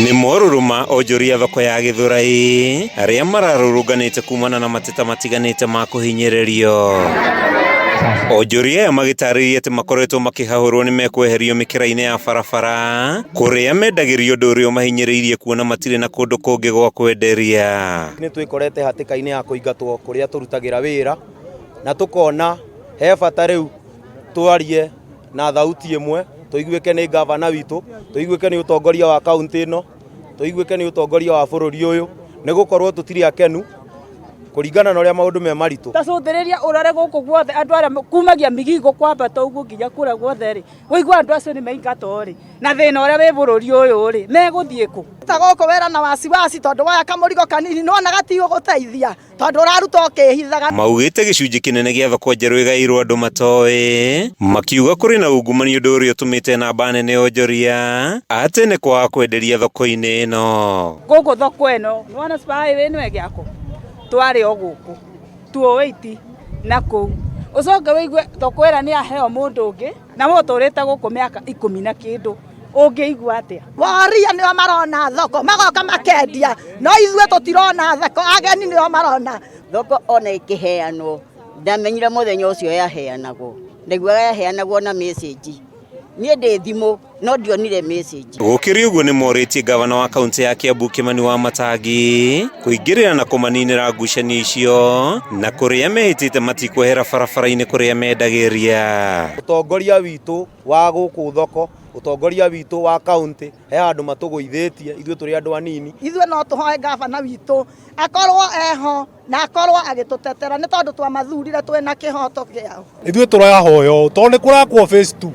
Nĩ morũrũ ma onjoria thoko ya Gĩthũrai arĩa mararũrũnganĩte kumana na mateta matiganĩte ma kũhinyĩrĩrio. Onjoria aya magĩtarĩria atĩ makoretwo makĩhahũrwo nĩ mekweherio mĩkĩra-inĩ ya barabara kũrĩa mendagĩrio ũndũ ũrĩa ũmahinyĩrĩirie kuona matirĩ na kũndũ kũngĩ gwa kwenderia. Nĩ twĩkorete hatĩka-inĩ ya kũingatwo kũrĩa tũrutagĩra wĩra na tũkona he bata rĩu twarie na thauti ĩmwe, tũiguĩke nĩ ngavana witũ, tũiguĩke nĩ ũtongoria wa kaũntĩ ĩno, tũiguĩke nĩ ũtongoria wa bũrũri ũyũ, nĩ gũkorwo tũtirĩ akenu kũringana na ũrĩa maũndũ me maritũ. Ta cũthĩrĩria ũrore gũkũ guothe andũ arĩa kumagia Migingo kwambata ũguo nginya kũrĩa guothe rĩ, ũigua andũ acio nĩ maingatwo rĩ, na thĩna ũrĩa wĩ bũrũri ũyũ rĩ, megũthiĩ kũ? Ta gũkũ wĩra na wasiwasi tondũ woya kamũrigo kanini nĩwona gatigũgũteithia tondũ ũraruta ũkĩhithaga. Maugĩte gĩcunjĩ kĩnene gĩa thoko njerũ ĩgaĩirwo andũ matoĩ, makiuga kũrĩ na ungumania ũndũ ũrĩa ũtũmĩte namba nene ya onjoria a tene kwaga kwenderia thoko-inĩ ĩno. Gũkũ thoko ĩno nĩwona Super Highway ĩno ĩgĩakwo twarĩ o gũkũ 208 na kũu ũcoke wĩigue thoko ĩrĩa nĩ yaheo mũndũ ũngĩ na we ũtũrĩte gũkũ mĩaka ikũmi na kĩndũ ũngĩigua atĩa? Woria nĩo marona thoko magoka makendia no ithuĩ tũtirona thoko ageni nĩo marona. Thoko ona ĩkĩheanwo ndamenyire mũthenya ũcio yaheanagwo ndaiguaga yaheanagwo na message niĩ ndĩ thimũ no ndionire message. Gũkĩrĩ ũguo nĩ morĩtie ngavana wa kaũntĩ ya Kiambu Kimani Wamatangi kũingĩrĩra na kũmaninĩra ngucanio icio na kũrĩa mehĩtĩte matikwehera barabara-inĩ kũrĩa mendagĩria. Ũtongoria witũ wa gũkũ thoko, ũtongoria witũ wa kaũntĩ, he handũ matũgũithĩtie ithuĩ tũrĩ andũ anini. Ithuĩ no tũhoe ngavana witũ akorwo eho na akorwo agĩtũtetera nĩ tondũ twamathurire twĩ na kĩhoto kĩao. Ithuĩ tũrahoya ũũ tondũ nĩ kũrakwo phase 2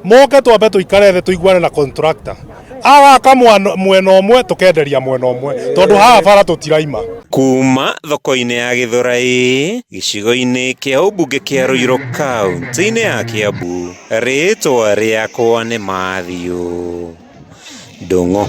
moke twambe tũikare thĩ tũiguane na contractor agaka mwena ũmwe tũkenderia mwena ũmwe tondũ haha bara tũtiraima. Kuma thoko-inĩ ya Gĩthũrai, gĩcigo-inĩ kĩa ũmbunge kĩa Ruiru kaũntĩ-inĩ ya Kiambu, rĩtwa rĩakwa nĩ Matthew Ndung'u.